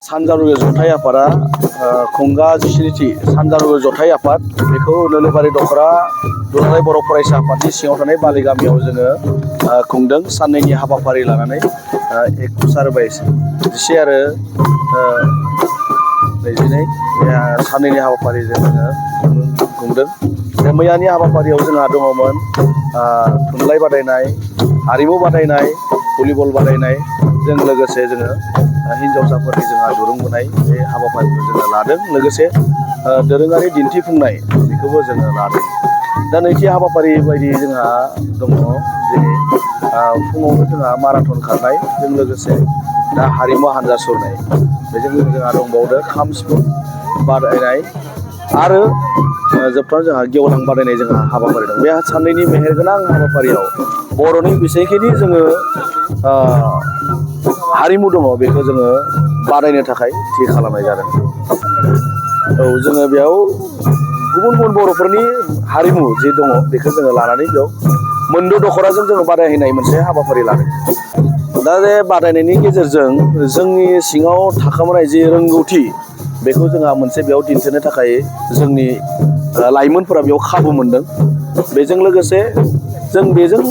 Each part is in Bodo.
सानजारुग जथाय आफादा खुंगा 17थि सानजारुग जथाय आफाद बेखौ नोलोबारि दखरा दुलाराय बर' फरायसा आफादनि सिङाव थानाय बालि गामियाव जोङो खुंदों साननैनि हाबाफारि लानानै 21/22 आरो 22 साननैनि हाबाफारिजों जोङो खुंदों। बे मैयानि हाबाफारियाव जोंहा दङमोन थुनलाइ बादायनाय, हारिमु बादायनाय, भलिबल बादायनायजों लोगोसे जोङो हिन्जावसाफोरनि जोंहा दुरुं बोनाय बे हाबाफारिखौ जोङो लादों। लोगोसे दोरोङारि दिन्थिफुंनाय बेखौबो जोङो लादों। दा नैथि हाबाफारि बायदि जोंहा दङ जेरै फुङावनो जोंहा माराथन खारनायजों लोगोसे दा हारिमु हान्जा सुरनाय बेजों जोंहा दंबावदों खाम सिफुं बादायनाय आरो जोबथारनायाव जोंहा गेवलां बादायनाय जोंहा हाबाफारि दं। बे साननैनि मेहेरगोनां हाबाफारियाव बर'नि बेसेखिनि जोङो हारिमु दङ बेखौ जोङो बादायनो थाखाय थि खालामनाय जादों। औ जोङो बेयाव गुबुन गुबुन बर'फोरनि हारिमु जे दङ बेखौ जोङो लानानै बेयाव मोनद' दखराजों जोङो बादायहैनाय मोनसे हाबाफारि लादों। दा बे बादायनायनि गेजेरजों जोंनि सिङाव थाखोमानाय जे रोंगौथि बेखौ जोंहा मोनसे बेयाव दिन्थिनो थाखाय जोंनि लाइमोनफोरा बेयाव खाबु मोनदों। बेजों लोगोसे जों बेजों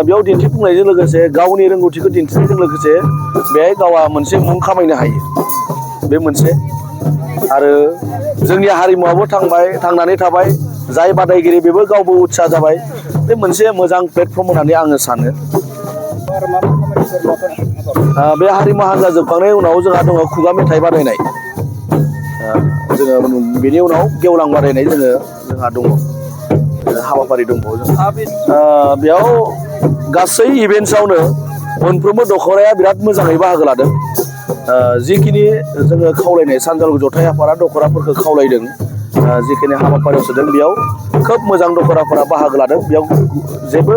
बेयाव दिन्थिफुंनायजों लोगोसे गावनि रोंगौथिखौ दिन्थिनायजों लोगोसे बेहाय गावहा मोनसे मुं खामायनो हायो बे मोनसे आरो जोंनि हारिमुवाबो थांनानै थाबाय जाय बादायगिरि बेबो गावबो उत्सा जाबाय। बे मोनसे मोजां प्लेटफर्म होननानै आङो सानो। बे हारिमु हान्जा जोबखांनायनि उनाव जोंहा दङ खुगा मेथाइ बादायनाय। जोङो बेनि उनाव गेवलां बादायनाय जोंहा दङ हाबाफारि दंबावो जों बेयाव गासै इभेन्ट्सआवनो मोनफ्रोमबो दखराया बिराद मोजाङै बाहागो लादों। जिखिनि जोङो खावलायनाय सानजारुग जथाय आफादा दखराफोरखौ खावलायदों जिखिनि हाबाफारियाव सोदों बेयाव खोब मोजां दखराफोरा बाहागो लादों। बेयाव जेबो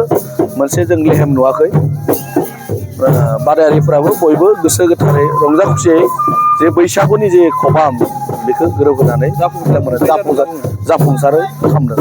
मोनसे जों लेहेम नुवाखै। बादायारिफोराबो बयबो गोसो गोथारै रंजा खुसियै जे बैसागुनि जे खबाम बेखौ गोरोबहोनानै जाफुंसार खालामदों।